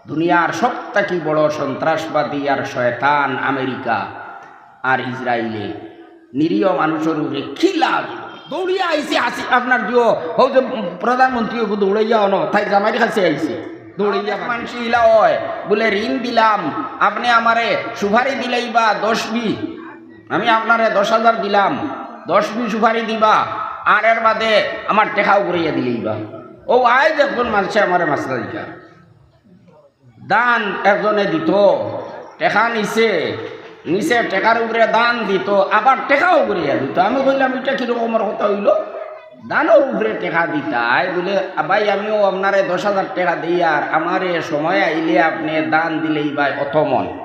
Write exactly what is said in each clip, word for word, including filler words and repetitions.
দুনিয়ার সব থাকি বড় সন্ত্রাসবাদী আর শয়তান আমেরিকা আর ইসরায়েলে নিরীহ মানুষর উপরে কিলা দৌড়িয়া আইছে। হাসি আপনার দিও, হউ যে প্রধানমন্ত্রী ওগু দৌড়াইয়া অনো, তাই জামাইর কাছে আইছে। দৌড়াইয়া মানুষ ইলা অয়, বুলে, "ঋণ দিলাম, আপনে আমারে সুপারি দিলাইবা দশ বি, আমি আপনারে দশ হাজার দিলাম, দশ বি সুপারি দিবা, আর এর বাদে আমার টেকাও ঘুরাইয়া দিলাইবা।" ও আইজ একজন মানুষে আমারে মাসলা দিলা। দান একজনে দিত, টেকা নিছে, নিছে টেকার উপরে দান দিত, আবার টেকাও ঘুরাইয়া দিত। আমি কইলাম, "ইটা কিরকমর কথা অইলো? দানর উপরে টেকা দিতায়?" বুলে, "আ ভাই, আমিও আপনারে দশ হাজার টেকা দেই, আর আমারে সময় আইলে আপনে দান দিলাইবায় অত মন।"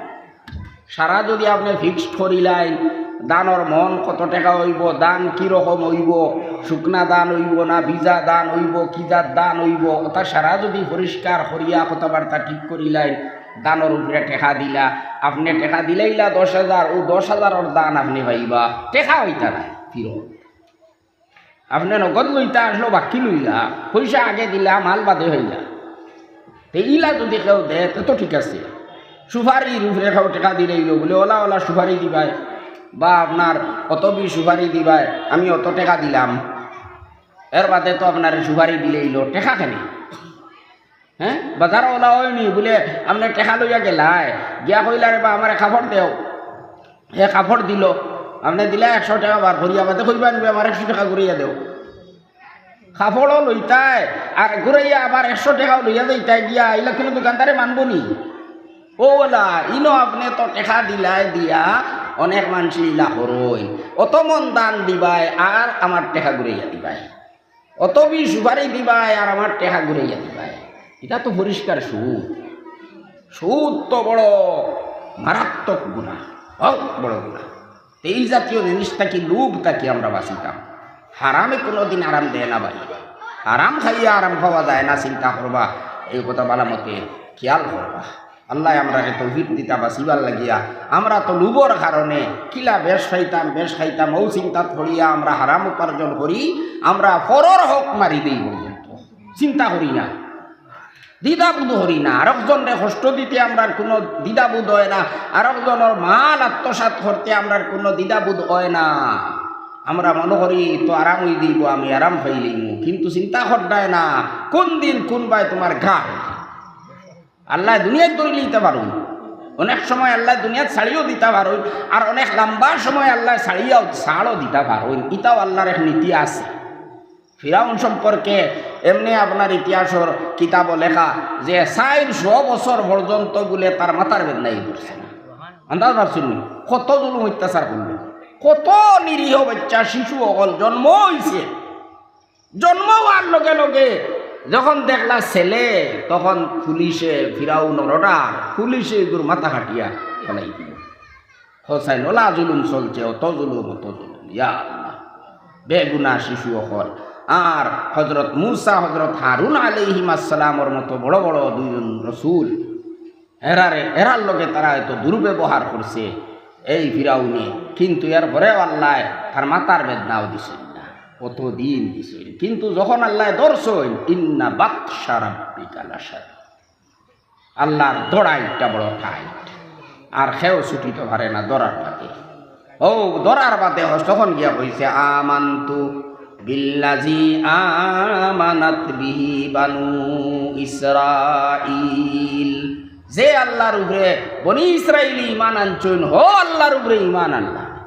সারা যুদি আপনে fixed করিলাইন, দানর মন কত টেকা অইবো, দান কি রকম অইবো, শুকনা দান অইবো না ভিজা দান অইবো, কি জাত দান অইবো, অতা সারা যুদি পরিষ্কার করিয়া কথাবার্তা ঠিক করিলাইন, দানর উপরে টেকা দিলা, আপনে টেকা দিলাইলা দশ হাজার, অউ দশ হাজারর দান আপনে পাইবা, টেকা অইতা নায় ফিরত। আপনে নগদ লইতা আসলো, বাকি লইলা, পয়সা আগে দিলা, মাল বাদে পাইলা। তে ইলা যুদি কেউ দেয়, তে তো ঠিক আছে। সুপারির উপরে কেউ টেকা দিলাইলো, বুলে, "ওলা, ওলা সুপারি দিবায়, বা আপনার অত বি সুপারি দিবায়, আমি অত টেকা দিলাম, এর বাদে তো আপনারে সুপারি দিলাইলো, টেকা কেনে?" হ্যাঁ, বাজার ওলা অয়নি, বুলে, "আপনে টেকা লইয়া গেলায়, গিয়া কইলা, 'রে বা, আমারে কাপড় দেও।' হে কাপড় দিলো, আপনে দিলা একশো টেকা বার করিয়া, বাদে কইবা, 'আনবে, আমার একশো টেকা ঘুরাইয়া দেও।' কাপড়ও লইতায়, আর ঘুরাইয়া আবার একশো টেকাও লইয়া যাইতায় গিয়া, ইলা কুনু দোকানদারে মানবো নি?" ও ওলা, ইনো আপনে তো টেকা দিলায় দিয়া, অনেক মানষে ইলা করইন, অত মন দান দিবায়, আর আমার টেকা ঘুরাইয়া দিবায়। অত বি সুপারি দিবায় আর আমার টেকা ঘুরাইয়া দিবায়। ইটা তো পরিষ্কার সুদ। সুদ তো বড় মারাত্মক গুনা, বড় বড় গুনা। তে এই জাতীয় জিনিস থাকি, লোভ থাকি আমরা বাঁচিতাম। হারামে কোনোদিন আরাম দেয় না ভাই। হারাম খাইয়া আরাম পাওয়া যায় না, চিন্তা করবা, এই কথা ভালা মতে খেয়াল করবা। আল্লায় আমরারে তৌফিক দিতা বাঁচিবার লাগিয়া। আমরা তো লোভর কারণে কিলা বেশ খাইতাম, বেশ খাইতাম, অউ চিন্তাত পড়িয়া আমরা হারাম উপার্জন করি, আমরা পরর হক মারি দেই পর্যন্ত। চিন্তা করি না, দ্বিধাবোধ করি না, আরকজনরে কষ্ট দিতে আমরার কুনু দ্বিধাবোধ অয় না, আরকজনর মাল আত্মসাৎ করতে আমরার কুনু দ্বিধাবোধ অয় না। আমরা মনো করি, "তো আরাম অই দিবো, আমি আরাম পাইলিমু।" কিন্তু চিন্তা কররায় না, কুন দিন কুনবায় তুমার ঘা আল্লায় দুনিয়াত ধরিলিতা পারইন, অনেক সময় আল্লায় দুনিয়াত ছাড়িও দিতা পারইন, আর অনেক লম্বা সময় আল্লায় ছাড়িয়াও, ছাড়ও দিতা পারইন। ইটাও আল্লার এক নীতি আছে। ফিরাউন সম্পর্কে এমনে আপনার ইতিহাসর কিতাবো লেখা যে চাইরশো বছর পর্যন্ত বুলে তার মাথার বেদনাই ধরছে না। আন্দাজ পারছইন নি? কত জুলুম অত্যাচার করলো, কত নিরীহ বাচ্চা শিশু অকল জন্ম অইছে, জন্ম অওয়ার লগে লগে যখন দেখলা ছেলে, তখন পুলিশে, ফিরাউনর order, পুলিশে ইগুর মাথা কাটিয়া ফালাই দিল। হোসাইন, ওলা জুলুম চলছে, অত জুলুম, অত জুলুম, ইয়া আল্লাহ। বেগুনা শিশু অকল। আর হযরত মুসা, হযরত হারুন আলাইহিম আসসালামর মতো বড় বড় দুইজন রসুল, এরারে, এরার লগে তারা এত দুর্ব্যবহার করছে এই ফিরাউনে, কিন্তু এরপরেও আল্লায় তার মাথার বেদনাও দিছইন না, অতদিন দিছইন। কিন্তু যখন আল্লায় ধরছইন, ইন্না বাতশা রাব্বিকা লাশাদীদ, আল্লার ধরা ইটা বড় টাইট, আর কেউ ছুটিতো পারে না ধরার বাদে। ও ধরার বাদে হস তখন গিয়া কইছে, "আমানতু বিল্লাযী আমানাত বিহি বানু ইসরাঈল।" যে আল্লার উপরে বনি ইসরাইলে ঈমান আনছইন, হউ আল্লার উপরে ঈমান আনলাম।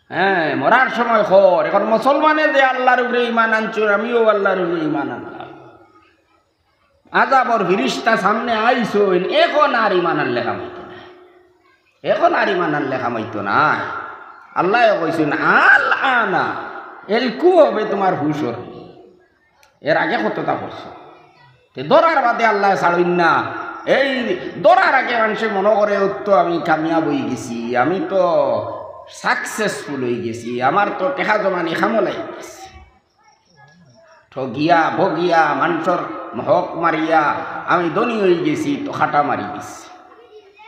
হ্যাঁ, মরার সময় কর, এখন মুসলমানে যে আল্লার উপরে ঈমান আনছইন, আমিও আল্লার উপরে ঈমান আনলাম। আযাবর ফিরিস্তা সামনে আইছইন, এখন আর ঈমান আনলে কাম অইতো নায়। এখন আর ঈমান আনলে কাম অইতো নায়। আল্লায় কইছইন, "আল আনা, এলকু হবে তুমার হুশ অর।" এর আগে কততা করছো? তে ধরার বাদে আল্লায় ছাড়ইন না। এই ধরার আগে মানষে মনো করে, "ও তো আমি কামিয়াব অইগেছি, আমি তো successful অইগেছি, আমার তো টেকা জমানি কামো লাগি গেছে।" ঠগিয়া, ভগিয়া, মানষর হক মারিয়া আমি ধনী অইগেছি, তো খাটা মারি দিছি।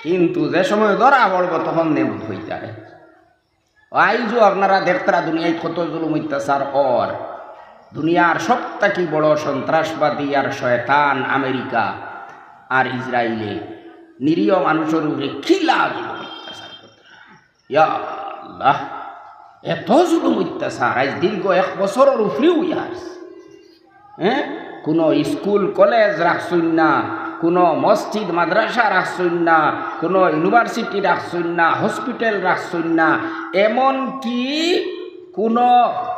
কিন্তু যে সময় ধরা পড়বো, তখন নেবুদ অইতায়। আইজও আপনারা দেখতরা দুনিয়াত কত জুলুম অত্যাচার অর। দুনিয়ার সব থাকি বড় সন্ত্রাসবাদী আর শয়তান আমেরিকা। আর ইসরায়েলে নিরীহ মানুষর উপরে কিলা জুলুম অত্যাচার করতরা। ইয়া আল্লাহ, এত জুলুম অত্যাচার আইজ দীর্ঘ এক বছরর উপরেউ অইয়া আছে। হ্যাঁ, কুনু স্কুল কলেজ রাখছইন না, কুনু মসজিদ মাদ্রাসা রাখছইন না, কুনু ইউনিভার্সিটি রাখছইন না, হসপিটাল রাখছইন না, এমনকি কুনু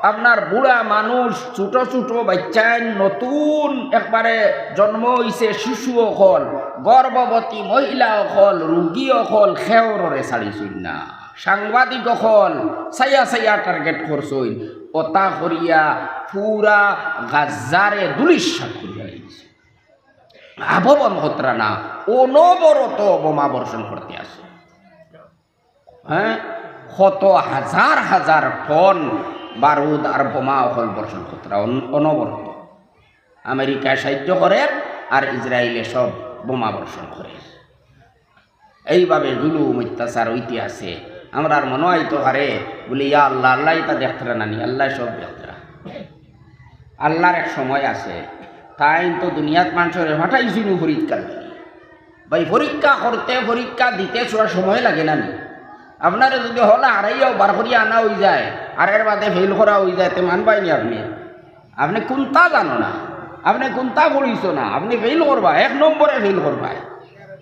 আপনার বুড়া মানুষ, ছোট ছোট বাইচ্চাইন, নতুন একবারে জন্ম অইছে শিশু অকল, গর্ভবতী মহিলা অকল, রুগী অকল, কেউররে ছাড়িছইন না। সাংবাদিক অকল চাইয়া চাইয়া টার্গেট করছইন, অতা করিয়া পুরা গাজারে ধুলিস্যাৎ করিয়া দিছে। আবো বন্ধ করতরা না, অনবরত বোমা বর্ষণ করতে আছে। হ্যাঁ, কত হাজার হাজার টন বারুদ আর বোমা অকল বর্ষণ করতরা অন-, অনবরত। আমেরিকায় সাহায্য করের আর ইসরায়েলে সব বোমা বর্ষণ করের। এইভাবে জুলুম অত্যাচার অইতে আছে। আমরার মনো অইতো পারে, বলি, "ইয়া আল্লাহ, আল্লায় ইতা দেখতরা না নি, আল্লায় সব দেখতরা।" আল্লাহর এক সময় আছে, তাইন তো দুনিয়াত মানষরে পাঠাইছইন পরীক্ষার লাগি। ভাই, পরীক্ষা করতে, পরীক্ষা দিতে থুড়া সময় লাগে না নি? আপনারে যুদি হকল হারাইয়াও বার করিয়া আনা অইযায়, আর এর বাদে ফেইল করা অইযায়, তে মানবায় নি আপনে? আপনে কুন্তা জানো না, আপনে কুন্তা পড়িছো না, আপনে ফেইল করবায়, এক নম্বরে ফেইল করবায়।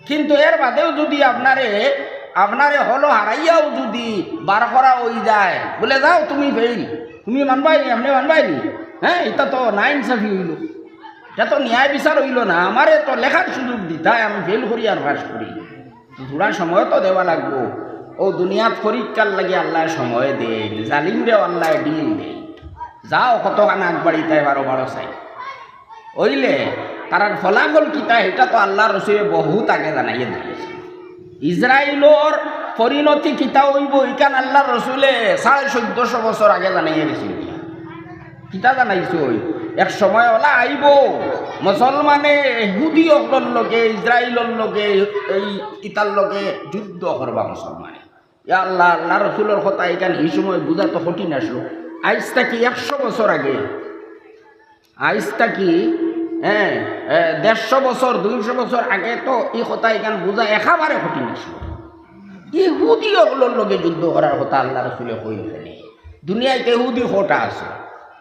কিন্তু এর বাদেও যুদি আপনারে, আপনারে হকল হারাইয়াও যুদি বার করা অইযায়, বলে, "যাও, তুমি ফেইল, তুমি মানবায় নি, আপনে মানবায় নি?" হ্যাঁ, ইতা তো নাইনসাফি অইলো, ইতা তো ন্যায় বিচার অইলো না। আমারে তো লেখার সুযোগ দিতায়, আমি ফেইল করি আর পাস করি। থুড়া সময় তো দেওয়া লাগবো। অউ দুনিয়াত পরীক্ষার লাগি আল্লায় সময় দেইন, জালিমরেও আল্লায় দিন দেইন। যাও, কতখান আগবাড়িতায় পারো, বারো চাই। অইলে তারার ফলাফল কিতা, ইটা তো আল্লাহর রসুলে বহুত আগে জানাইয়া দিছইন। ইসরায়েলর পরিণতি কিতা অইবো, ইখান আল্লাহর রসুলে সাড়ে চৌদ্দশো বছর আগে জানাইয়া গেছইন। কিতা জানাইছইন? এক সময় অলা আইবো, মুসলমানে ইহুদি অকলর লগে, ইসরায়েলর লগে, এই ইতার লগে যুদ্ধ করবা মুসলমানে। ইয়া আল্লাহ, আল্লাহর রসুলর কথা ইখান হি সময় বুঝা তো কঠিন আছলো। আইজ থাকি একশো বছর আগে, আইজ থাকি, হ্যাঁ, এ, দেড়শো বছর, দুইশো বছর আগে তো ই কথা ইখান বুঝা একেবারে কঠিন আছলো। ইহুদি অকলর লগে যুদ্ধ করার কথা আল্লাহর রসুলে কইন কেনে? দুনিয়াত ইহুদি কয়টা আছে?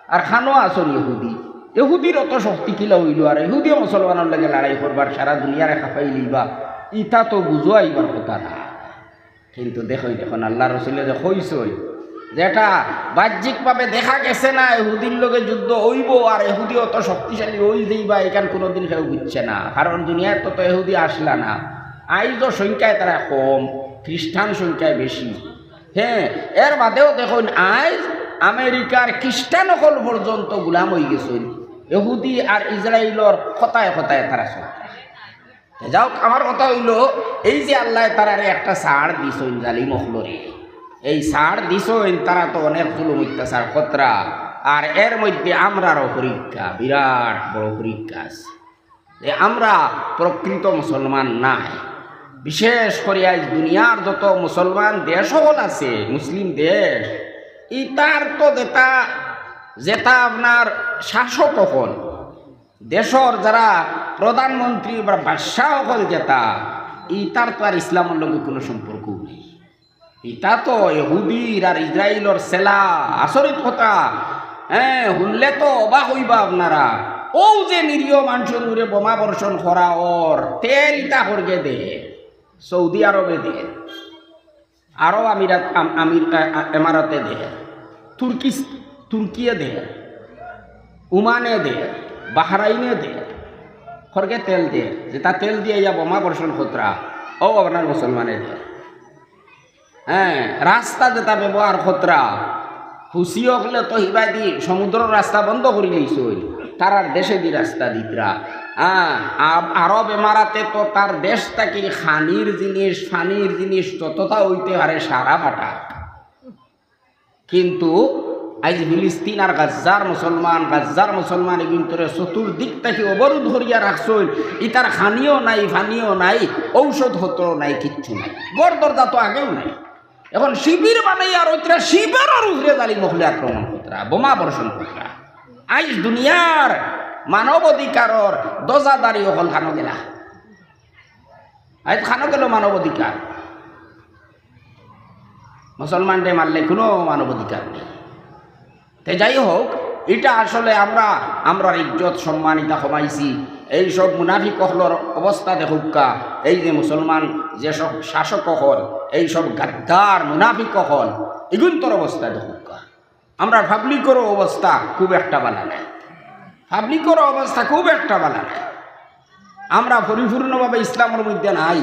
আর খানো আছইন ইহুদি। ইহুদির অত শক্তি কিলা অইলো, আর ইহুদিয়ে মুসলমানর লগে লড়াই করবা, সারা দুনিয়ারে খাপাইলিবা, ইতা তো বুঝা অইবার কথা না। কিন্তু দেখইন, অখন আল্লাহর রসুলে যে কইছইন, যেটা বাহ্যিকভাবে দেখা গেছে না, ইহুদির লগে যুদ্ধ অইবো আর ইহুদি অত শক্তিশালী অইযাইবা, ইখান কুনুদিন কেউ বুঝছে না। কারণ দুনিয়াত তো, তো ইহুদি আছলা না, আইজও সংখ্যায় তারা কম, খ্রিস্টান সংখ্যায় বেশি। হ্যাঁ, এর বাদেও দেখইন, আইজ আমেরিকার খ্রিস্টান অকল পর্যন্ত গুলাম অইগেছইন, ইহুদি আর ইসরায়েলর কথায় কথায় তারা চলতা। তে যাউক, আমার কথা অইলো, এই যে আল্লায় তারারে একটা ছাড় দিছইন জালিম অকলরে, এই ছাড় দিছইন, তারা তো অনেক জুলুম অত্যাচার করতরা, আর এর মধ্যে আমরারও পরীক্ষা, বিরাট বড় পরীক্ষা আছে। যে আমরা প্রকৃত মুসলমান নায়। বিশেষ করি আইজ দুনিয়ার যত মুসলমান দেশ অকল আছে, মুসলিম দেশ, ইতার তো যেটা, যেটা আপনার শাসক অকল, দেশর যারা প্রধানমন্ত্রী বা বাদশা অকল যেটা, ইতার তো আর ইসলামর লগে কুনু সম্পর্ক নাই। ইতা তো ইহুদির আর ইসরায়েলর ছেলা, আচরিত কথা। হ্যাঁ, হুনলে তো অবাক অইবা আপনারা। অউ যে নিরীহ মানষর উপরে বোমা বর্ষণ করা অর, তেল ইতা খরগে দের, সৌদি আরবে দের, আরব আমিরাত, আম-, আমির-, আ-, আ-, এমারাতে দের, তুর্কি, তুর্কিয়ে দের, ওমানে দের, বাহরাইনে দের, খরগে তেল দের, যেটা তেল দিয়া ইয়া বোমা বর্ষণ করতরা, অউ আপনার মুসলমানে দের। হ্যাঁ, রাস্তা যেটা ব্যবহার করতরা, হুসি অকলে তো হিবায়দি সমুদ্রর রাস্তা বন্ধ করিলাইছইন, তারার দেশেদি রাস্তা দিতরা। হ্যাঁ, আ-, আরব এমারাতে তো তার দেশ থাকি খানির জিনিস, ফানির জিনিস যতটা অইতে পারে সারা ফাটা। কিন্তু আইজ ফিলিস্তিন আর গাজ্জার মুসলমান, গাজ্জার মুসলমান ইগুইন্তরে চতুর্দিক থাকি অবরোধ করিয়া রাখছইন। ইতার খানিও নাই, ফানিও নাই, ঔষধপত্র নাই, কিচ্ছু নাই। ঘর দরজা তো আগেও নাই। অখন শিবির বানাইয়া রইতরা, শিবিরর উপরে জালিম অকলে আক্রমণ করতরা, বোমা বর্ষণ করতরা। আইজ দুনিয়ার মানব অধিকারর ধ্বজাধারী অকল খানো গেলা? আইজ খানো গেল মানবাধিকার, মুসলমানরে মারলে কোনো মানবাধিকার নেই। তে যাই হোক, ইটা আসলে আমরা, আমরার ইজ্জত সম্মান ইটা কমাইছি। এই সব মুনাফিক অকলর অবস্থা দেখউক্কা, এই যে মুসলমান যে সব শাসক অকল, এই সব গাদ্দার মুনাফিক অকল, ইগুন্তর অবস্থা দেখউক্কা। আমরার পাবলিকরও অবস্থা খুব একটা বালা নাই, পাবলিকরও অবস্থা খুব একটা বালা নাই। আমরা পরিপূর্ণভাবে ইসলামর মধ্যে নাই,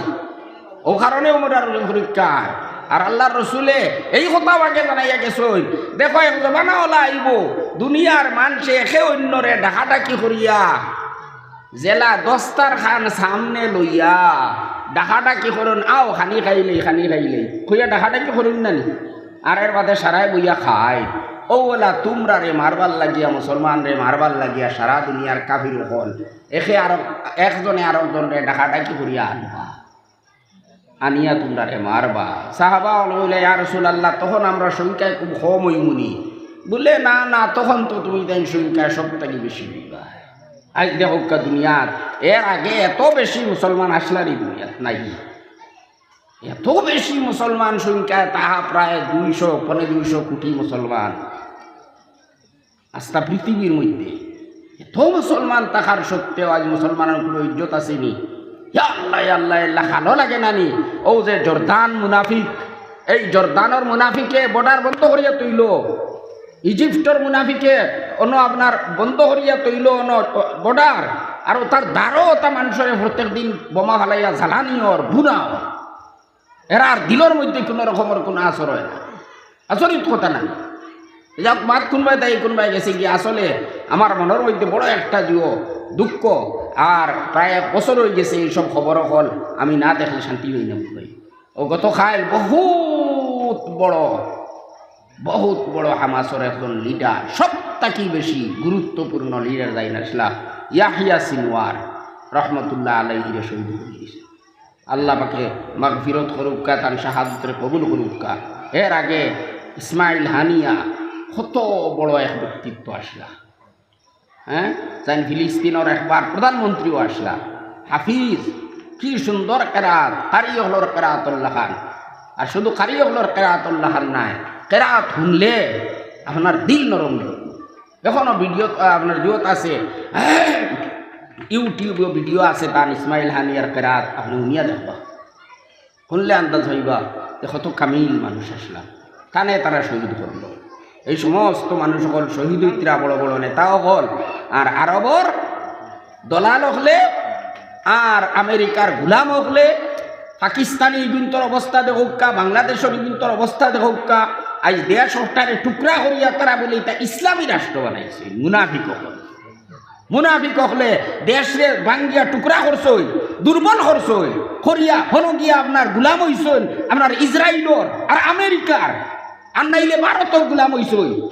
অউ কারণে আমরার পরীক্ষা। আর আল্লার রসুলে এই কথাও আগে জানাইয়া গেছইন, দেখো, এক জমানা অলা আইবো, দুনিয়ার মানষে একে অইন্যরে ডাকাডাকি করিয়া, যেলা দস্তরখান সামনে লইয়া ডাকাডাকি করইন, "আও, খানি খাইলেই, খানি খাইলেই" কইয়া ডাকাডাকি করইন না নি? আর এর বাদে সারায় বইয়া খায়। অউ অলা তুমরারে মারবার লাগিয়া, মুসলমানরে মারবার লাগিয়া সারা দুনিয়ার কাফির অকল একে আরক, একজনে আরকজনরে ডাকাডাকি করিয়া আনবা, আনিয়া তুমরারে মারবা। সাহাবা অকলে কইলা, "ইয়া রাসূলুল্লাহ, তখন আমরা সংখ্যায় খুব কম অইমুনি।" বুলে, "না, না, তখন তো তুমি তাইন সংখ্যায় সব থাকি বেশি অইবা।" আইজ দেখউক্কা দুনিয়াত, এর আগে এত বেশি মুসলমান আছলা নি দুনিয়াত? নাই। এত বেশি মুসলমান সংখ্যায়, তাহা প্রায় দুইশো, পৌনে দুইশো কোটি মুসলমান। আস্তা পৃথিবীর মধ্যে এত মুসলমান থাকার সত্ত্বেও আইজ মুসলমানর কোনো ইজ্জত আছে নি? ইয়া আল্লাহ, ইয়া আল্লাহ, ইয়া আল্লাহ, ভালো লাগে না নি? অউ যে জর্দান মুনাফিক, এই জর্দানর মুনাফিকে border বন্ধ করিয়া থইলো, ইজিপ্টর মুনাফিকে অনো আপনার বন্ধ করিয়া থইলো অনো border, আর অতার দ্বারো অতা মানষরে প্রত্যেক দিন বোমা ফালাইয়া জ্বালানি অর, ভুনা অর। এরার দিলর মধ্যে কোনো রকমর কোনো আছর অয় না। আচরিত কথা না? যাউক, মাত কুনবায় তাই কুনবায় গেছে গিয়া। আসলে আমার মনর মধ্যে বড় একটা জিও দুঃখ, আর প্রায় এক বছর অইগেছে এই সব খবর অকল আমি না দেখলে শান্তি অই না। অউ গত কাইল বহুত বড়, বহুত বড় হামাসর একজন leader, সব থাকি বেশি গুরুত্বপূর্ণ leader যাইন আছলা, ইয়াহিয়া সিনওয়ার রহমতুল্লাহ আলাইহিরে শহীদ করি দিছে। আল্লাহ পাকে মাগফিরত করউক্কা, তান শাহাদতরে কবুল করউক্কা। এর আগে ইসমাইল হানিয়া কত বড় এক ব্যক্তিত্ব আছলা, হ্যাঁ, যাইন ফিলিস্তিনর একবার প্রধানমন্ত্রীও আছলা। হাফিজ, কি সুন্দর কেরাত, কারি অকলর কেরাতর লাখান। আর শুধু কারি অকলর কেরাতর লাখান নায়, কেরাত হুনলে আপনার দিল নরম অইবো। এখনো video, আহ, আপনার জিওত আছে, YouTube-ও video আছে, তান ইসমাইল হানিয়ার কেরাত, আপনে হুনিয়া দেখবা। হুনলে আন্দাজ অইবা যে কত কামিল মানুষ আছলা। কানে তারা শহীদ করলো। এই সমস্ত মানুষ অকল শহীদ অইতরা, বড় বড় নেতা অকল, আর আরবর দলাল অকলে, আর আমেরিকার গুলাম অকলে, পাকিস্তানি ইগুন্তর অবস্থা দেখউক্কা, বাংলাদেশর ইগুন্তর অবস্থা দেখউক্কা। আইজ দেশ অকটারে টুকরা করিয়া তারা বুলে ইটা ইসলামী রাষ্ট্র বানাইছে, মুনাফিক অকল। মুনাফিক অকলে দেশরে ভাঙ্গিয়া টুকরা করছইন, দুর্বল করছইন, করিয়া হনো গিয়া আপনার গুলাম অইছইন আপনার ইসরাইলর আর আমেরিকার, আর নাইলে ভারতর গুলাম অইছইন।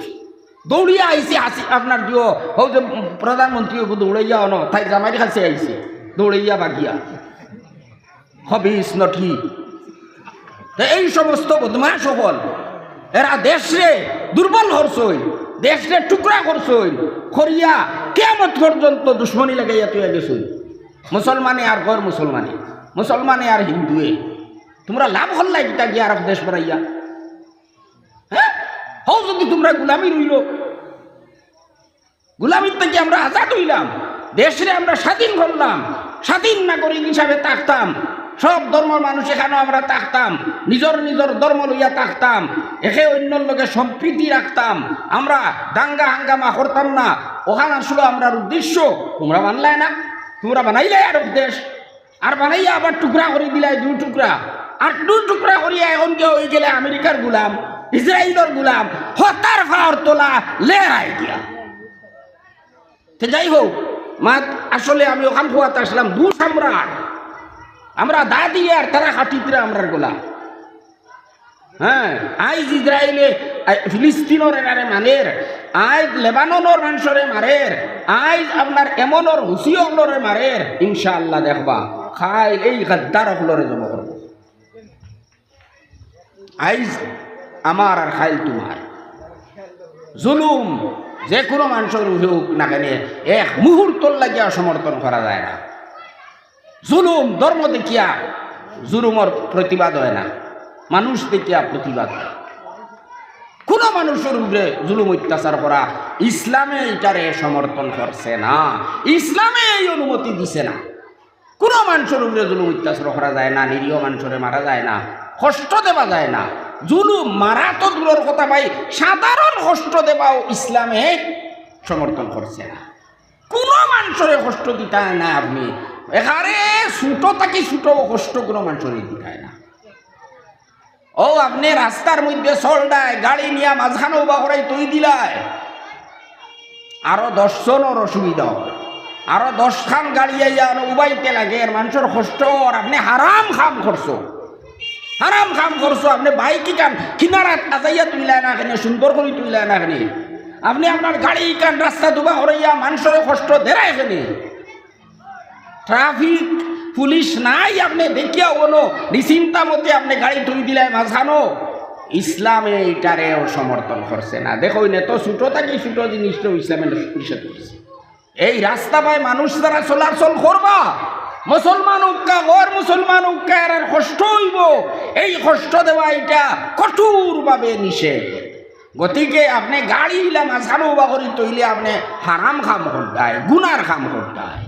দৌড়িয়া আইছে হাসি-, আপনার জিও, হউ যে প্রধানমন্ত্রী অগু দৌড়াইয়া অনো, তাইর জামাইর কাছে আইছে, দৌড়াইয়া ভাগিয়া। খবিস নটি। তো এই সমস্ত বদমাশ অকল, এরা দেশরে দুর্বল করছইন, দেশরে টুকরা করছইন, করিয়া কিয়ামত পর্যন্ত দুশমনি লাগাইয়া থইয়া গেছইন। মুসলমানে আর গর মুসলমানে, মুসলমানে আর হিন্দুয়ে। তুমরা লাভ করলায় কিতা গিয়া আরব দেশ বানাইয়া? হ্যাঁ? হউ যদি তুমরা গুলামি রইলো, গুলামির থাকি আমরা আজাদ অইলাম, দেশরে আমরা স্বাধীন করলাম, স্বাধীন নাগরিক হিসাবে থাকতাম, সব ধর্মর মানুষ এখানো আমরা থাকতাম, নিজর নিজর ধর্ম লইয়া থাকতাম, একে অইন্যর লগে সম্প্রীতি রাখতাম, আমরা দাঙ্গা হাঙ্গামা করতাম না। অখান আছলো আমরার উদ্দেশ্য। তুমরা মানলায় না, তুমরা বানাইলায় আরব দেশ, আর বানাইয়া আবার টুকরা করি দিলায় দুই টুকরা, আর দুই টুকরা করিয়া এখন গিয়া অইগেলায় আমেরিকার গুলাম, ইসরাইলর গুলাম, হতার ফাওর তলা লেরায় গিয়া। তে যাই হউক, মাত আসলে আমি অখান কওয়াত আছলাম, দুষ আমরার, আমরা দা দিয়ার তারা কাটিতরা আমরার গলা। হ্যাঁ, আইজ ইসরাইলে, আই-, ফিলিস্তিনর এরারে মারের, আইজ লেবাননর মানষরে মারের, আইজ আপনার এমনর হুসি অকলরে মারের, ইনশাআল্লাহ দেখবা, কাইল এই গাদ্দার অকলরে জমা করবো। আইজ আমার আর কাইল তুমার। জুলুম যে কুনু মানষর উপরে অউক না কেনে, এক মুহূর্তর লাগিয়া সমর্থন করা যায় না। জুলুম ধর্ম দেখিয়া, জুলুমর প্রতিবাদ অয় না, মানুষ দেখিয়া প্রতিবাদ অয়। কুনু মানুষর উপরে জুলুম অত্যাচার করা ইসলামে ইটারে সমর্থন করছে না, ইসলামে এই অনুমতি দিছে না। কুনু মানুষর উপরে জুলুম অত্যাচার করা যায় না, নিরীহ মানুষরে মারা যায় না, কষ্ট দেওয়া যায় না। জুলুম মারা তো দূরর কথা ভাই, সাধারণ কষ্ট দেওয়াও ইসলামে সমর্থন করছে না। কুনু মানুষরে কষ্ট দিতা না আপনে, একেবারে ছোট থাকি ছোট কষ্ট কুনু মানুষরে দিতা না। ও আপনে রাস্তার মধ্যে চলরায়, গাড়ি নিয়া মাঝখানো উবা করাই থই দিলায়, আরো দশ জনর অসুবিধা অর, আরো দশখান গাড়ি আইয়া অনো উবাইতে লাগের, এর মানুষর কষ্ট অর, আপনে হারাম কাম করছো, হারাম কাম করছো। আপনে বাইক ইখান কিনারাত আজাইয়া থইলায় না কেনে, সুন্দর করি থইলায় না কেনে? আপনে আপনার গাড়ি ইখান রাস্তাত উবা করাইয়া মানুষরে কষ্ট দেরায় কেনে? ট্রাফিক পুলিশ নাই, আপনে দেখিয়া অনো নিশ্চিন্তা মতে আপনে গাড়ি থই দিলায় মাঝখানো। ইসলামে ইটারেও সমর্থন করছে না। দেখইন, এত ছোট থাকি ছোট জিনিসটাও ইসলামে নিষেধ করছে। এই রাস্তা বায় মানুষ যারা চলাচল করবা, মুসলমান অউক্কা, গর মুসলমান অউক্কা, এরার কষ্ট অইবো। এই কষ্ট দেওয়া ইটা কঠোরভাবে নিষেধ। গতিকে আপনে গাড়ি ইলা মাঝখানো উবা করি থইলে আপনে হারাম কাম কররায়, গুনার কাম কররায়।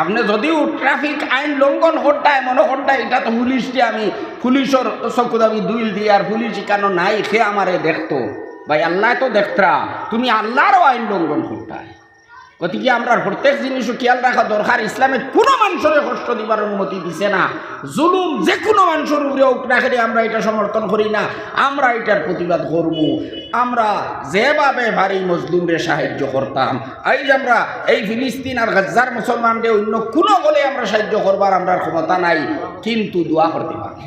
আপনে যদিও ট্রাফিক আইন লঙ্ঘন কররায়, মনো কররায় ইটা তো পুলিশরে আমি, পুলিশর চকুত আমি ধুইল দি, আর পুলিশ ইখানো নাই, কে আমারে দেখতো? ভাই, আল্লায় তো দেখতরা, তুমি আল্লারও আইন লঙ্ঘন কররায়। গতিকে আমরার প্রত্যেক জিনিসও খেয়াল রাখা দরকার। ইসলামে কুনু মানুষরে কষ্ট দিবার অনুমতি দিছে না। জুলুম যে কুনু মানুষর উপরে অউক না কেনে, আমরা ইটা সমর্থন করি না, আমরা ইটার প্রতিবাদ করমু। আমরা যেভাবে পারি মজলুমরে সাহায্য করতাম। আইজ আমরা এই ফিলিস্তিন আর গাজ্জার মুসলমানরে অইন্য কুনু অকলে আমরা সাহায্য করবার আমরার ক্ষমতা নাই, কিন্তু দোয়া করতে পারি।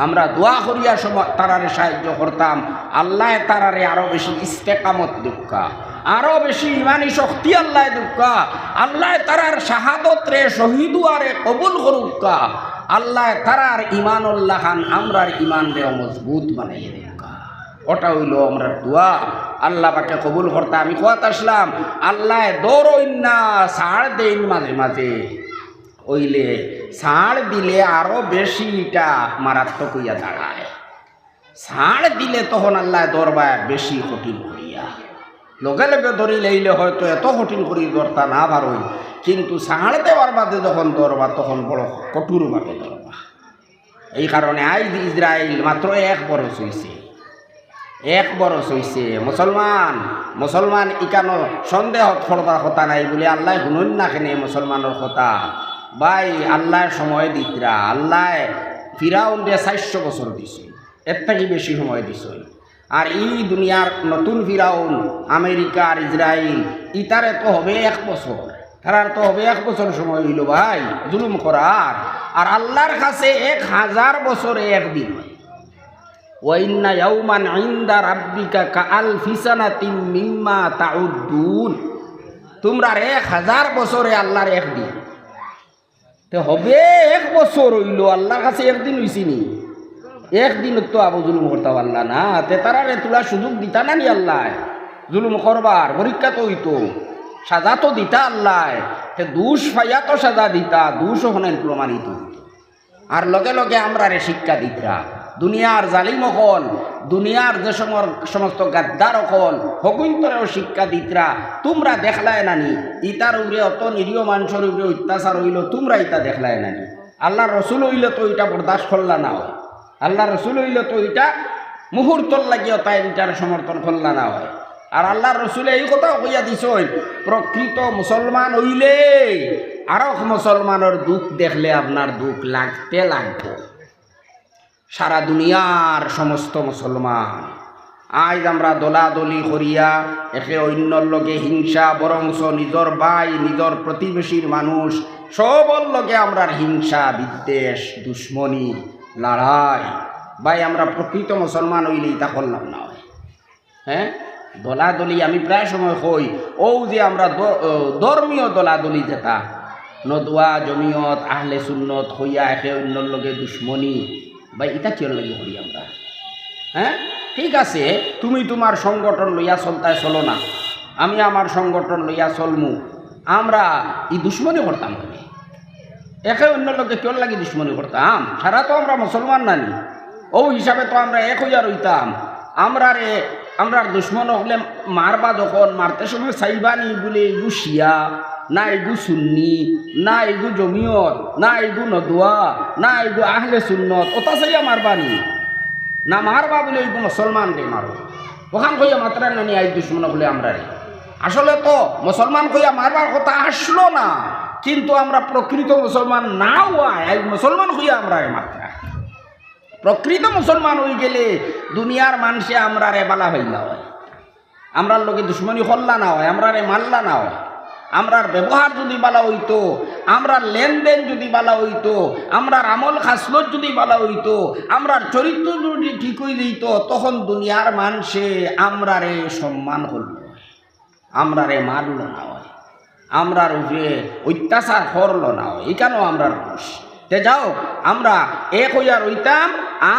আমরা দোয়া করিয়া সময় তারারে সাহায্য করতাম। আল্লায় তারারে আরো বেশি ইস্তেকামত দেউক্কা, আরো বেশি ইমানি শক্তি আল্লায় দেউক্কা। আল্লায় তারার শাহাদতরে, শহীদ অওয়ারে কবুল করউক্কা। আল্লায় তারার ইমানর লাখান আমরার ইমানরেও মজবুত বানাইয়া দেউক্কা। ওটা অইলো আমরার দোয়া, আল্লা পাকে কবুল করতা। আমি কওয়াত আছলাম, আল্লায় ধরইন না, ছাড় দেইন মাঝে মাঝে। অইলে ছাড় দিলে আরো বেশি ইটা মারাত্মক অইয়া দাঁড়ায়। ছাড় দিলে তখন আল্লায় ধরবা বেশি কঠিন করিয়া। লগে লগে ধরিলাইলে হয়তো এত কঠিন করি ধরতা না পারইন, কিন্তু ছাড় দেওয়ার বাদে যখন ধরবা, তখন বড় কঠোরভাবে ধরবা। এই কারণে আইজ ইসরাইল মাত্র এক বরস অইছে, এক বরস অইছে। মুসলমান, মুসলমান ইখানো সন্দেহ করবার কথা নাই বুলে আল্লায় হুনইন না কেনে মুসলমানর কথা? ভাই, আল্লায় সময় দিতরা, আল্লায় ফিরাউনরে চাইরশো বছর দিছইন, এর থাকি বেশি সময় দিছইন। আর ই দুনিয়ার নতুন ফিরাউন, আমেরিকা আর ইসরাইল, ইতারে তো হবে এক বছর, তারার তো হবে এক বছর সময় অইলো ভাই, জুলুম করার। আর আল্লার কাছে এক হাজার বছরে একদিন। وإن يوما عند ربك كألف سنة مما تعدون। তুমরার এক হাজার বছরে আল্লার একদিন। তে হবে এক বছর অইলো, আল্লার কাছে একদিন অইছে নি? একদিন তো আবু জুলুম করতা পারলা না, তে তারারে থুড়া সুযোগ দিতা না নি আল্লায়? জুলুম করবার পরীক্ষা তো অইতো, সাজা তো দিতা আল্লায়, তে দুষ পাইয়া তো সাজা দিতা, দুষ অখান প্রমাণিত অইতো। আর লগে লগে আমরারে শিক্ষা দিতরা। দুনিয়ার জালিম অকল, দুনিয়ার যে সমর-, সমস্ত গাদ্দার অকল, হগুইন্তরেও শিক্ষা দিতরা। তুমরা দেখলায় না নি, ইতার উপরে অত নিরীহ মানষর উপরে অত্যাচার অইলো, তুমরা ইতা দেখলায় না নি? আল্লার রসুল অইলে তো ইটা বরদাস্ত করলা না অয়, আল্লার রসুল অইলে তো ইটা মুহূর্তর লাগিও তাইন ইটার সমর্থন করলা না অয়। আর আল্লার রসুলে এই কথাও কইয়া দিছইন, প্রকৃত মুসলমান অইলে আরক মুসলমানর দুখ দেখলে আপনার দুখ লাগতে লাগবো। সারা দুনিয়ার সমস্ত মুসলমান আইজ আমরা দলাদলি করিয়া একে অইন্যর লগে হিংসা, বরঞ্চ নিজর ভাই, নিজর প্রতিবেশীর মানুষ, সবর লগে আমরার হিংসা, বিদ্বেষ, দুশমনি, লড়াই। ভাই, আমরা প্রকৃত মুসলমান অইলে ইতা করলাম না অয়। হ্যাঁ, দলাদলি আমি প্রায় সময় কই, অউ যে আমরা দ-, অ, ধর্মীয় দলাদলি যেটা, নদওয়া, জমিয়ত, আহলে সুন্নত কইয়া একে অইন্যর লগে দুশমনি, ভাই, ইতা কিয়র লাগি করি আমরা? হ্যাঁ, ঠিক আছে, তুমি তুমার সংগঠন লইয়া চলতায় চলো না, আমি আমার সংগঠন লইয়া চলমু, আমরা ই দুশমনি করতাম কেনে? একে অন্যর লগে কিওর লাগি দুশমনি করতাম? সারা তো আমরা মুসলমান নানি, অউ হিসাবে তো আমরা এক অইয়া রইতাম। আমরারে, আমরার দুশমন অকলে মারবা যখন, মারতে সময় চাইবা নি বুলে ইগু শিয়া, না ইগু সুন্নি, না ইগু জমিয়ত, না ইগু নদওয়া, না ইগু আহলে সুন্নত, অতা চাইয়া মারবা নি? না, মারবা বুলে ইগু মুসলমানরে মারো, অখান কইয়া মাতরা নানি আইজ দুশমন অকলে আমরারে। আসলে তো মুসলমান কইয়া মারবার কথা আছলো না, কিন্তু আমরা প্রকৃত মুসলমান না অওয়ায় আইজ মুসলমান কইয়া আমরারে মাতরা। প্রকৃত মুসলমান অইগেলে দুনিয়ার মানষে আমরারে বালা পাইলা অয়, আমরার লগে দুশমনি করলা না অয়, আমরারে মারলা না অয়। আমরার ব্যবহার যুদি বালা অইতো, আমরার লেনদেন যুদি বালা অইতো, আমরার আমল খাসলত যুদি বালা অইতো, আমরার চরিত্র যুদি ঠিক অইযিতো, তখন দুনিয়ার মানষে আমরারে সম্মান করলো, আমরারে মারলো না অয়, আমরার উপরে অত্যাচার করলো না অয়, ইখানও আমরার দোষ। তে যাও, আমরা এক অইয়া রইতাম।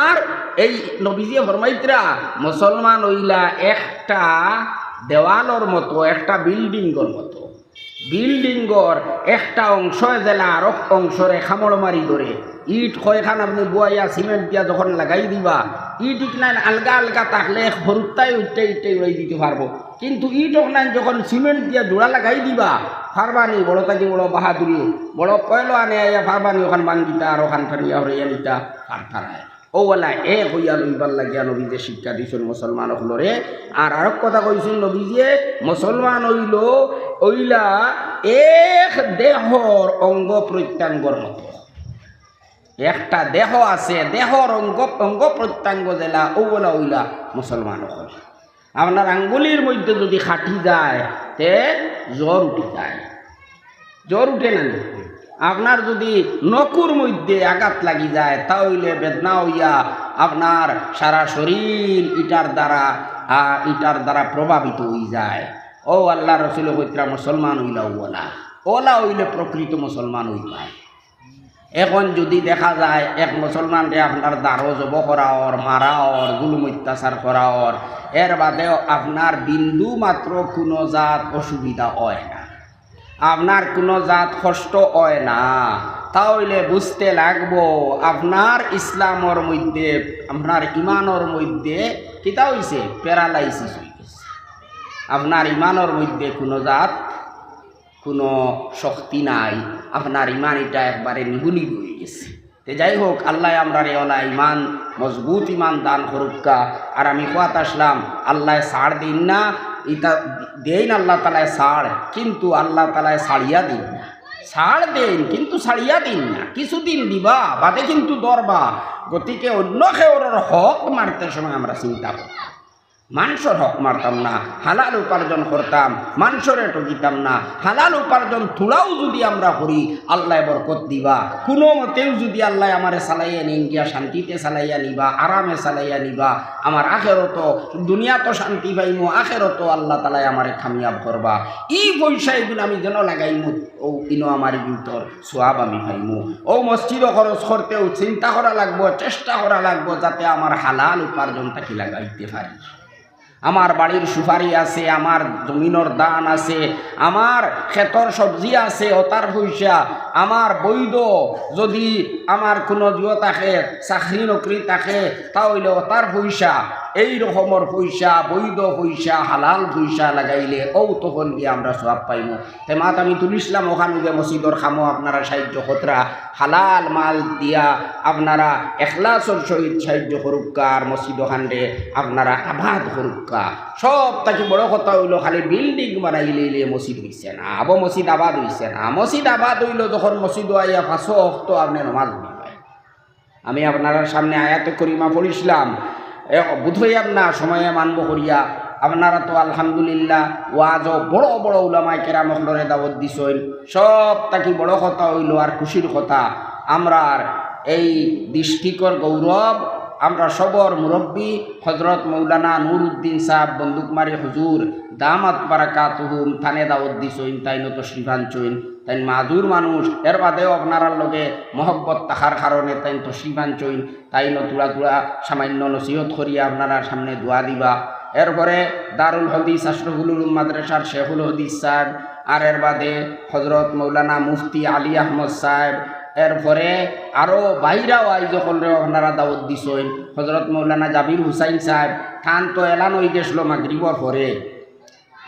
আর এই নবীজিয়ে ফরমাইতরা, মুসলমান অইলা একটা দেওয়ালর মতো, একটা বিল্ডিংর মতো। বিল্ডিংর একটা অংশ যেলা আরক অংশরে কামড় মারি ধরে। ইট কয়খান আপনে বুয়াইয়া সিমেন্ট দিয়া যখন লাগাই দিবা, ইট ইকনাইন আলগা আলগা থাকলে এক হুরুত্তায় উঠতে উঠতে উড়াই দিতে পারবো। কিন্তু ইট অকনাইন যখন সিমেন্ট দিয়া জোড়া লাগাই দিবা, পারবা নি? বড় থাকি বড় বাহাদুরি, বড় পয়লওয়ানে আইয়া পারবা নি অখান ভাঙ্গিতা আর অখান টানিয়া হরাইয়া নিতা? পারতা নায়। অউ অলা এক অইয়া লইবার লাগিয়া নবীজিয়ে শিক্ষা দিছইন মুসলমান অকলরে। আর আরক কথা কইছইন নবীজিয়ে, মুসলমান অইলো, অইলা এক দেহর অঙ্গ প্রত্যঙ্গর মতো। একটা দেহ আছে, দেহর অঙ্গ, অঙ্গ প্রত্যঙ্গ যেলা, অউ অলা অইলা মুসলমান অকল। আপনার আঙ্গুলির মধ্যে যুদি কাটি যায়, তে জ্বর উঠি যায়, জ্বর উঠে না নি? আপনার যুদি নখর মধ্যে আঘাত লাগি যায়, তা অইলে বেদনা অইয়া আপনার সারা শরীর ইটার দ্বারা, আ, ইটার দ্বারা প্রভাবিত অই যায়। অউ আল্লার রসুলে কইতরা মুসলমান অইলা অউ অলা, অউ অলা অইলে প্রকৃত মুসলমান অইবা। এখন যুদি দেখা যায় এক মুসলমানরে আপনার দাড়ো জবো করা অর, মারা অর, জুলুম অত্যাচার করা অর, এর বাদেও আপনার বিন্দু মাত্র কুনু জাত অসুবিধা অয় না, আপনার কুনু জাত কষ্ট অয় না, তা অইলে বুঝতে লাগবো আপনার ইসলামর মধ্যে, আপনার ইমানর মধ্যে কিতা অইছে? প্যারালাইসিস অই গেছে। আপনার ইমানর মধ্যে কুনু জাত কুনু শক্তি নাই, আপনার ইমান ইটা একবারে নিবু নিবু অই গেছে। তে যাই হোক, আল্লায় আমরারে অলা ইমান, মজবুত ইমান দান করুক্কা। আর আমি কওয়াত আছলাম, আল্লায় ছাড় দেইন না, ইতা দেইন আল্লাহ তাআলায় ছাড়, কিন্তু আল্লাহ তাআলায় ছাড়িয়া দেইন না। ছাড় দেইন, কিন্তু ছাড়িয়া দেইন না, কিছুদিন দিবা, বাদে কিন্তু ধরবা। গতিকে অন্য কেউরর হক মারতে সময় আমরা চিন্তা করতাম। মানষর হক মারতাম না, হালাল উপার্জন করতাম, মানষরে ঠগিতাম না। হালাল উপার্জন থুড়াও যুদি আমরা করি, আল্লায় বরকত দিবা। কুনু মতেও যুদি আল্লায় আমারে চালাইয়া নিন গিয়া, শান্তিতে চালাইয়া নিবা, আরামে চালাইয়া নিবা, আমার আখেরাতো, দুনিয়াতো শান্তি পাইমু, আখেরাতো আল্লাহ তাআলায় আমারে কামিয়াব করবা। ই পয়সা ইগুন আমি যেন লাগাইমু, অউ ইনো আমার ভিতর সওয়াব আমি পাইমু। অউ মসজিদো খরচ করতেও চিন্তা করা লাগবো, চেষ্টা করা লাগবো, যাতে আমার হালাল উপার্জন থাকি লাগাইতে পারি। আমার বাড়ির সুপারি আছে, আমার জমিনর ধান আছে, আমার খেতর সবজি আছে, অতার পয়সা, আমার বৈধ যুদি আমার কুনু জিও থাকে, চাকরি নকরি থাকে, তা অইলে অতার পয়সা, এই রকমর পয়সা, বৈধ পয়সা, হালাল পয়সা লাগাইলে অউ তখন গিয়া আমরা সওয়াব পাইমু। তে মাত আমি তুলিছলাম অখান যে মসজিদর কামো আপনারা সাহায্য কররা, হালাল মাল দিয়া আপনারা এখলাসর সহিত সাহায্য করুক্কা, আর মসজিদ অখানরে আপনারা আবাদ করুক্কা। সব থাকি বড় কথা অইলো খালি বিল্ডিং বানাইলে ইলে মসজিদ অইছে না, আবো মসজিদ আবাদ অইছে না। মসজিদ আবাদ অইলো যখন মসজিদো আইয়া পাঁচ ওয়াক্ত আপনে নমাজ পড়িবা। আমি আপনারার সামনে আয়াতে করিমা পড়িছলাম, এ, বুঝাইয়ার না সময়ে মানব করিয়া। আপনারা তো আলহামদুলিল্লাহ ওয়াজো বড় বড় উলামায়ে কেরাম অকলরে দাওয়াত দিছইন। সব থাকি বড় কথা অইলো আর খুশির কথা, আমরার এই ডিস্ট্রিক্টর গৌরব, আমরা সবর মুরব্বী হযরত মৌলানা নুরউদ্দিন সাহেব বন্দুকমারি হুজুর দামাত বারাকাতুহুম তানে দাওয়াত দিছইন, তাইনও তশরিফ আনছইন। তাইন মাজুর মানুষ, এর বাদেও আপনারার লগে মহব্বত থাকার কারণে তাইন তশরিফ আনছইন। তাইনও থুড়া থুড়া সামান্য নসিহত করিয়া আপনারার সামনে দোয়া দিবা। এরপরে দারুল হাদিস আশরাফুল উলুম মাদ্রাসার শেখুল হাদিস সাহেব, আর এর বাদে হযরত মৌলানা মুফতি আলী আহমদ সাহেব, এরপরে আরো বাইরা ওয়াইজ অকলরে আপনারা দাওয়াত দিছইন। হজরত মৌলানা জাবির হুসাইন সাহেব, তান তো এলান অই গেছিল মাগরিবর পরে।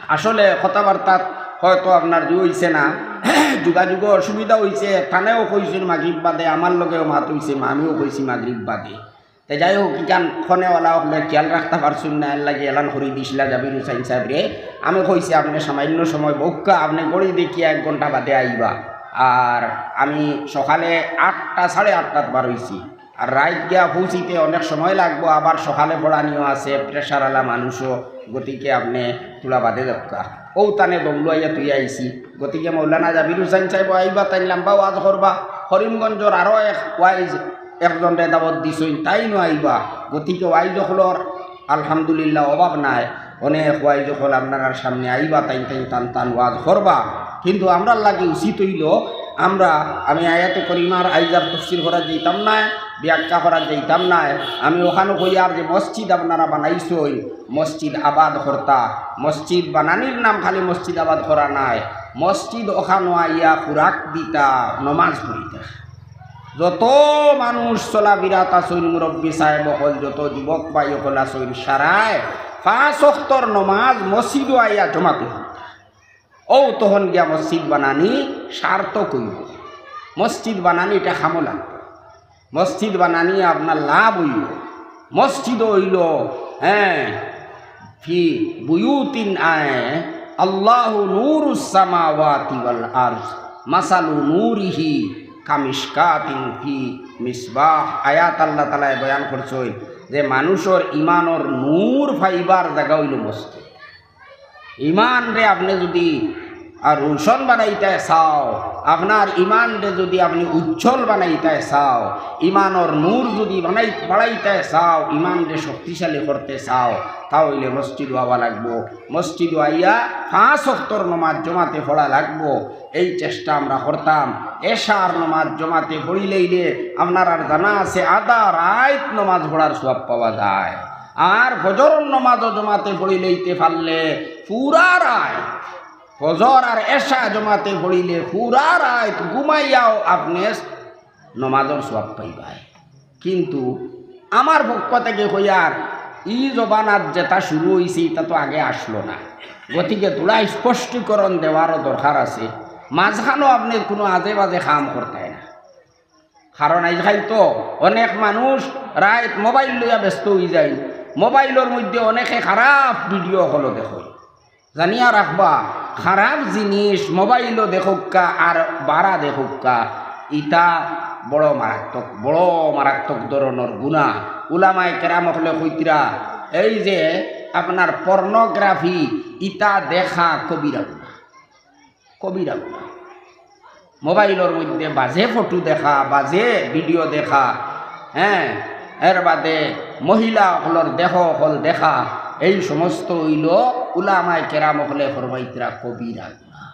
আসলে কথাবার্তা হয়তো আপনার ই অইছে না, যোগাযোগও অসুবিধা অইছে। তানেও কইছইন মাগরিব বাদে, আমার লগেও মাত অইছে, আমিও কইছি মাগরিব বাদে। তে যাই হোক, ইখান ফোনেওয়ালা অকলে খেয়াল রাখতা পারছইন না, এর লাগি এলান করি দিছিলা জাবির হুসাইন সাহেবরে। আমি কইছি, "আপনে সামান্য সময় বউক্কা, আপনে ঘড়ি দেখিয়া এক ঘন্টা বাদে আইবা।" আর আমি সকালে আটটা, সাড়ে আটটাত বার অইছি। আর রাইত গিয়া পৌঁছিতে অনেক সময় লাগবো, আবার সকালে পড়ানিও আছে, pressure আলা মানুষও, গতিকে আপনে থুড়া বাদে যাউক্কা। অউ তানে দৌড়াইয়া তুই আইছি। গতিকে মৌলানা জাবির হুসাইন সাহেব আইবা, তাইন লাম্বা ওয়াজ করবা। করিমগঞ্জর আরো এক ওয়াইজ একজনরে দাওয়াত দিছইন, তাইনও আইবা। গতিকে ওয়াইজ অকলর আলহামদুলিল্লাহ অভাব নাই। অনেক ওয়াইজ অকল আপনারার সামনে আইবা, তাইন তাইন তান তান ওয়াজ করবা। কিন্তু আমরার লাগি উচিত অইলো, আমরা, আমি আয়াতে করিমার আইজ আর তফসির করাত যাইতাম নায়, ব্যাখ্যা করাত যাইতাম নায়। আমি অখানও কইয়ার যে মসজিদ আপনারা বানাইছইন, মসজিদ আবাদ করতা, মসজিদ বানানির নাম খালি মসজিদ আবাদ করা নায়, মসজিদ অখানো আইয়া খুরাক দিতা, নমাজ পড়িতা। যত মানুষ চলাফিরাত আছইন, মুরব্বি সাহেব অকল, যত যুবক ভাই অকল আছইন, সারায় পাঁচ ওয়াক্তর নমাজ মসজিদো আইয়া জমাতে অইবো। অউ তখন গিয়া মসজিদ বানানি সার্থক অইবো। মসজিদ বানানি ইটা কামো লাগবো। মসজিদ বানানি আপনার লাভ অইবো। মসজিদ অইলো, হ্যাঁ, ফি বুয়ুতিন আয়, আল্লাহু নূরুস সামাওয়াতি ওয়াল আরজ, মাসালু নূরিহি কামিশকাতিন ফি মিসবাহ। আয়াত আল্লাহ তাআলায় বয়ান করছইন যে মানুষর ইমানর নূর পাইবার জাগা অইলো মসজিদ। ইমানরে আপনে যুদি আর রোশন বানাইতায় চাও, আপনার ইমানরে যুদি আপনে উজ্জ্বল বানাইতায় চাও, ইমানর নূর যুদি বানাই-, বাড়াইতায় চাও, ইমানরে শক্তিশালী করতে চাও, তা অইলে মসজিদো আওয়া লাগবো। মসজিদো আইয়া পাঁচ ওয়াক্তর নমাজ জমাতে পড়া লাগবো। এই চেষ্টা আমরা করতাম। এশার নমাজ জমাতে পড়িলাইলে আপনারার জানা আছে আধা রাইত নমাজ পড়ার সওয়াব পাওয়া যায়। আর ফজরর নমাজও জমাতে পড়িলাইতে পারলে পুরা রাইত, ফজর আর এশা জমাতে পড়িলে পুরা রাইত ঘুমাইয়াও আপনে নমাজর সওয়াব পাইবায়। কিন্তু আমার পক্ষ থাকি কইয়ার, ই জমানাত যেটা শুরু অইছে, ইটা তো আগে আসলো না। গতিকে থুড়া স্পষ্টীকরণ দেওয়ারও দরকার আছে। মাঝখানো আপনে কুনু আজে বাজে কাম করতায় না। কারণ আইজকাইল তো অনেক মানুষ রাইত মোবাইল লইয়া ব্যস্ত অইযাইন। মোবাইলর মধ্যে অনেকে খারাপ ভিডিও অকলও দেখইন। জানিয়া রাখবা, খারাপ জিনিস মোবাইলো দেখউক্কা আর বারা দেখউক্কা, ইটা বড় মারাত্মক, বড় মারাত্মক ধরনর গুনা। উলামায়ে কেরাম অকলে কইতরা, এই যে আপনার পর্নোগ্রাফি, ইটা দেখা কবিরা গুনা, কবিরা গুনা। মোবাইলর মধ্যে বাজে ফটো দেখা, বাজে ভিডিও দেখা, হ্যাঁ, এর বাদে মহিলা অকলর দেহ অকল দেখা, এই সমস্ত অইলো উলামায়ে কেরাম অকলে ফরমাইতরা কবিরা গুনা।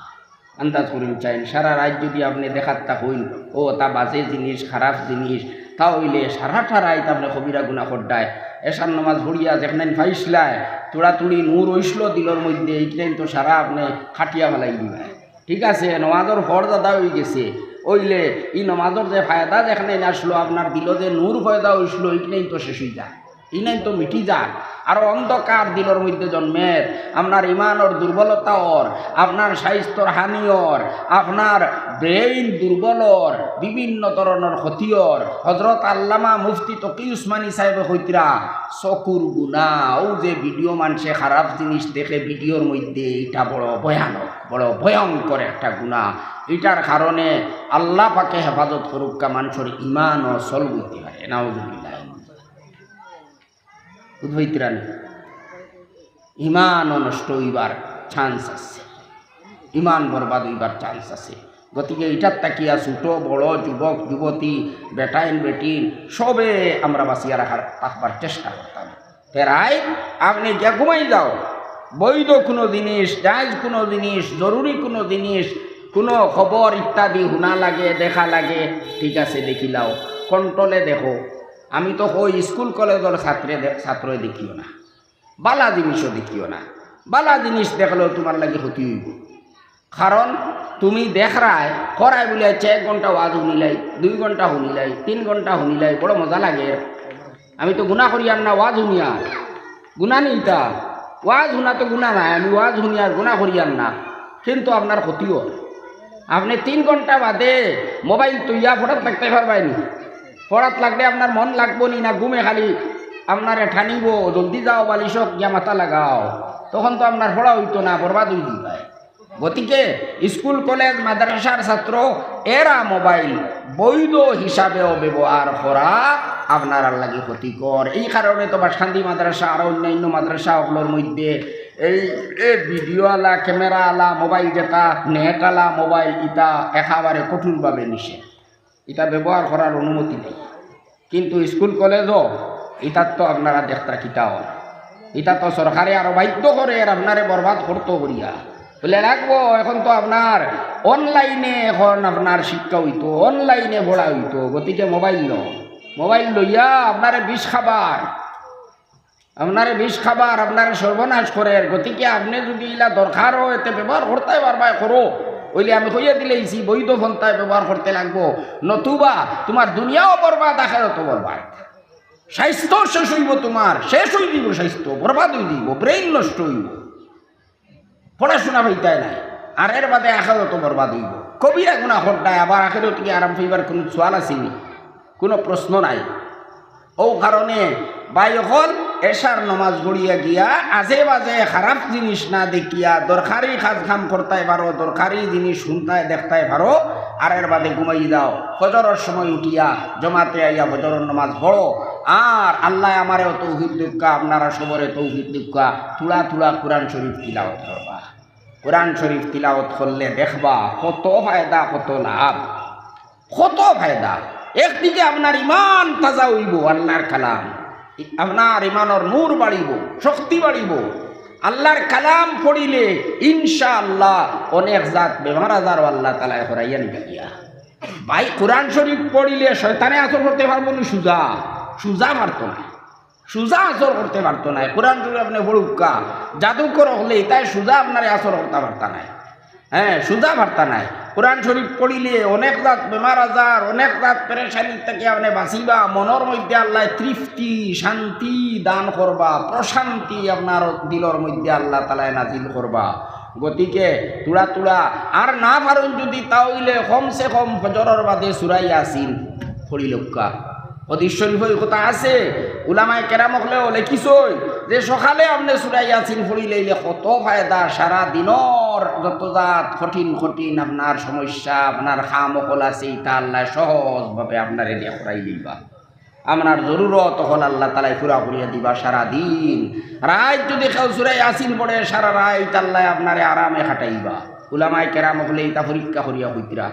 আন্দাজ করইন চাইন, সারা রাইত যুদি আপনে দেখাত থাকইন, অউ তা বাজে জিনিস, খারাপ জিনিস, তা অইলে সারাটা রাইত আপনে কবিরা গুনা কররায়। এশার নমাজ পড়িয়া যেখান পাইছলায়, তুড়াতুড়ি নূর অইছলো দিলর মধ্যে, ইখান তো সারা আপনে কাটিয়া ফালাই দিবায়। ঠিক আছে, নমাজর ফরজ আদা অইগেছে, অইলে ই নমাজর যে ফায়দা যেখান আসলো, আপনার দিলো যে নূর পয়দা অইছলো, ইখান তো শেষ অইযায়, ইখান তো মিটি যায়। আর অন্ধকার দিলর মধ্যে জন্মের, আপনার ইমানর দুর্বলতা অর, আপনার স্বাস্থ্যর হানি অর, আপনার ব্রেইন দুর্বল অর, বিভিন্ন ধরনর ক্ষতি অর। হজরত আল্লামা মুফতি তকি উসমানী সাহেবে কইতরা, চকুর গুনা, অউ যে ভিডিও মানষে খারাপ জিনিস দেখে ভিডিওর মধ্যে, ইটা বড় ভয়ানক, বড় ভয়ঙ্কর একটা গুনা। ইটার কারণে আল্লাহ পাকে হেফাজত করউক্কা, মানষর ইমানও চলবইতে পারে। নাউজুবিল্লাহ। বুঝ পাইতরা নি? ইমানও নষ্ট অইবার চান্স আছে, ইমান বরবাদ অইবার চান্স আছে। গতিকে ইটার থাকিয়া ছোট বড়, যুবক যুবতী, বেটাইন বেটিন, সবে আমরা বাঁচিয়া রাখার, রাখবার চেষ্টা করতাম। তে রাইত আপনে গিয়া ঘুমাই যাও, বৈধ কুনু জিনিস, জায়েজ কুনু জিনিস, জরুরি কুনু জিনিস, কুনু খবর ইত্যাদি হুনা লাগে, দেখা লাগে, ঠিক আছে, দেখিলাও, কন্ট্রোলে দেখো। আমি তো কই স্কুল কলেজর ছাত্রে দে-, ছাত্ররে দেখিও না, বালা জিনিসও দেখিও না। বালা জিনিস দেখলেও তুমার লাগি ক্ষতি অইবো। কারণ তুমি দেখরায়, করায় বুলে আইচ্ছা এক ঘন্টা ওয়াজ হুনিলাই, দুই ঘন্টা হুনিলাই, তিন ঘন্টা হুনিলাই, বড় মজা লাগে। আমি তো গুনা করিয়ার না, ওয়াজ হুনিয়ার। গুনা নি ইতা? ওয়াজ হুনা তো গুনা নায়, আমি ওয়াজ হুনিয়ার, গুনা করিয়ার না, কিন্তু আপনার ক্ষতি অর। আপনে তিন ঘন্টা বাদে মোবাইল থইয়া পড়াত লাগতায় পারবায় নি? পড়াত লাগলে আপনার মন লাগবো নি? না ঘুমে খালি আপনারে টানিবো, "জলদি যাও, বালিশো গিয়া মাথা লাগাও"? তখন তো আপনার পড়া অইতো না, বরবাদ অইযিবায়। গতিকে স্কুল, কলেজ, মাদ্রাসার ছাত্র এরা মোবাইল বৈধ হিসাবেও ব্যবহার করা আপনারার লাগি ক্ষতিকর। এই কারণে তো বাসকান্দি মাদ্রাসা আর অন্যান্য মাদ্রাসা অকলর মধ্যে এই, এই ভিডিওআলা, ক্যামেরাআলা মোবাইল, যেটা নেটআলা মোবাইল, ইটা একেবারে কঠোরভাবে নিষেধ। ইটা ব্যবহার করার অনুমতি নাই। কিন্তু স্কুল কলেজও ইতাত তো আপনারা দেখতা কিতা অর। ইতা তো সরকারে আরো বাধ্য করের আপনারে বরবাদ করতো করিয়া। বুলে লাগবো, এখন তো আপনার অনলাইনে এখন আপনার শিক্ষা অইতো, অনলাইনে পড়া অইতো, গতিকে মোবাইল লও। মোবাইল লইয়া আপনারে বিষ খাবার। আপনারে বিষ খাবার, আপনারে সর্বনাশ করের। গতিকে আপনে যুদি ইলা দরকার অয়, এতে ব্যবহার করতায় পারবায় করো, অইলে আমি কইয়া দিলাইছি, বৈধ পন্থায় ব্যবহার করতে লাগবো, নতুবা তুমার দুনিয়াও বরবাদ, আখেরাতও বরবাদ। স্বাস্থ্য শেষ অইবো তুমার, শেষ অইযিবো স্বাস্থ্য, বরবাদ অইযিবো, brain নষ্ট অইবো। পড়াশুনা পাইতায় নায়। আর এর বাদে আখেরাতও বরবাদ অইবো। কবিরা গুনা কররায়, আবার আখেরাত থাকি আরাম পাইবার কুনু সওয়াল আছে নি? কুনু প্রশ্ন নাই। অউ কারণে ভাই অকল, এশার নমাজ পড়িয়া গিয়া আজে বাজে খারাপ জিনিস না দেখিয়া দরকারি কাজ কাম করতায় পারো, দরকারি জিনিস হুনতায় দেখতায় পারো, আর এর বাদে ঘুমাই যাও। ফজরর সময় উঠিয়া জমাতে আইয়া ফজরর নমাজ পড়ো। আর আল্লায় আমারেও তৌফিক দেউক্কা, আপনারা সবরে তৌফিক দেউক্কা, থুড়া থুড়া কোরআন শরীফ তিলাওয়াত করবা। কোরআন শরীফ তিলাওয়াত করলে দেখবা কত ফায়দা, কত লাভ, কত ফায়দা। একদিকে আপনার ইমান তাজা অইবো, আল্লার কালাম, আপনার ইমানর নূর বাড়িবো, শক্তি বাড়িবো। আল্লার কালাম পড়িলে ইনশাআল্লাহ অনেক জাত বেমার আজারও আল্লাহ তাআলায় হরাইয়া নিবা গিয়া। ভাই, কোরআন শরীফ পড়িলে শয়তানে আসর করতে পারবো নি? সুজা, সুজা পারতো নায়। সুজা আসর করতে পারতো নায়। কোরআন শরীফ আপনে পড়ুক্কা, জাদুকর অকলে ইতায় সুজা আপনারে আসর করতা পারতা নায়। হ্যাঁ, সুজা পারতা নায়। কোরআন শরীফ পড়িলে অনেক জাত বেমার আজার, অনেক জাত পেরেশানি থাকি আপনে বাঁচিবা। মনর মধ্যে আল্লায় তৃপ্তি, শান্তি দান করবা, প্রশান্তি আপনার দিলর মধ্যে আল্লাহ তাআলায় নাজিল করবা। গতিকে থুড়া থুড়া, আর না পারইন যুদি, তা অইলে কমসে কম ফজরর বাদে সূরা ইয়াসিন পড়িলউক্কা। হাদিস শরীফো ই কথা আছে, উলামায়ে কেরাম অকলেও লেখিছইন যে সকালে আপনে সূরা ইয়াসিন পড়িলাইলে কত ফায়দা, সারা দিনর যত জাত কঠিন কঠিন আপনার সমস্যা, আপনার কাম অকল আছে, ইতা আল্লায় সহজভাবে আপনারে দিয়া করাই দিবা। আপনার জরুরত অকল আল্লাহ তাআলায় পুরা করিয়া দিবা সারা দিন। রাইত যুদি কেউ সূরা ইয়াসিন পড়ে, সারা রাইত আল্লায় আপনারে আরামে কাটাইবা। উলামায়ে কেরাম অকলে ইতা পরীক্ষা করিয়া কইতরা।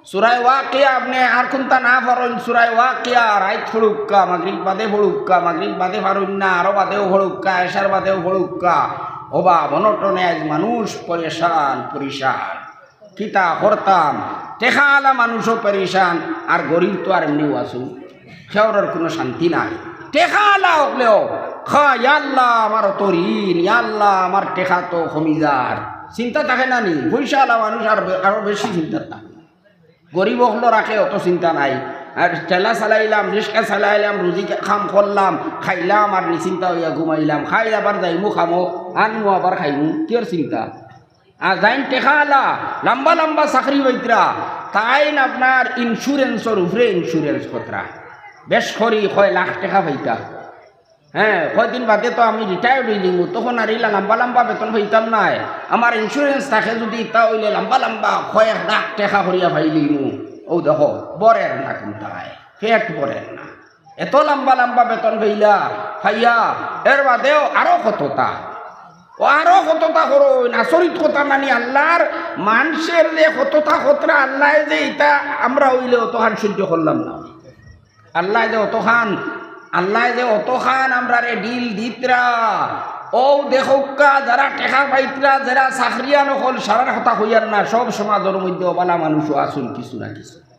সূরায়ে ওয়াকিয়া আপনে আর কুনতা না পারইন, সূরায়ে ওয়াকিয়া রাইত পড়ুক্কা, মাগরিব বাদে পড়ুক্কা, মাগরিব বাদে পারইন না, আরো বাদেও পড়ুক্কা, এশার বাদেও পড়ুক্কা। ওবা, অনটনে আইজ মানুষ পরেশান, পরিশান। কিতা করতাম? টেকাআলা মানুষও পরেশান, আর গরিব তো আর এমনেউ আছইন, কেউরর কুনু শান্তি নাই। টেকাআলা অকলেও কয়, "ইয়া আল্লাহ, আমার অত ঋণ, ইয়া আল্লাহ, আমার টেকা তো কমি যার।" চিন্তা থাকে না নি? পয়সাআলা মানুষ আর বে-, আরো বেশি চিন্তা থাকে। গরিব অকলর আগে অত চিন্তা নাই। আর ঠেলা চালাইলাম, রিক্সা চালাইলাম, রুজি কা-, কাম করলাম, খাইলাম আর নিশ্চিন্তা অইয়া ঘুমাইলাম। খাই আবার যাইমু কামো, আনমু আবার খাইমু, কিওর চিন্তা? আর যেইন টেকাআলা, লাম্বা লাম্বা চাকরি পাইতরা, তাইন আপনার insurance-র উপরে insurance করতরা। বেশ করি কয় লাখ টেকা পাইতা। হ্যাঁ, কয়দিন বাদে তো আমি retired অইযিমু, তখন আর ইলা লাম্বা লাম্বা বেতন পাইতাম নায়। আমার insurance থাকে যুদি, তা অইলে লাম্বা লাম্বা কয়েক লাখ টেকা করিয়া পাইলিমু। অউ দেখো, বরের না কুনতায়, পেট বরের না। এত লাম্বা লাম্বা বেতন পাইলা, পাইয়া, এর বাদেও আরো কততা। ও আরো কততা করইন, আচরিত কথা নানি, আল্লার মানষের যে কততা করতরা, আল্লায় যে ইতা আমরা অইলে অতখান সইজ্য করলাম না। আল্লায় যে অতখান, আল্লায় যে অতখান আমরারে ঢিল দিতরা, অউ দেখউক্কা, যারা টেকা পাইতরা, যারা চাকরিয়ান অকল, সারার কথা কইয়ার না, সব সমাজর মধ্যে অবালা মানুষও আছইন কিছু না কিছু।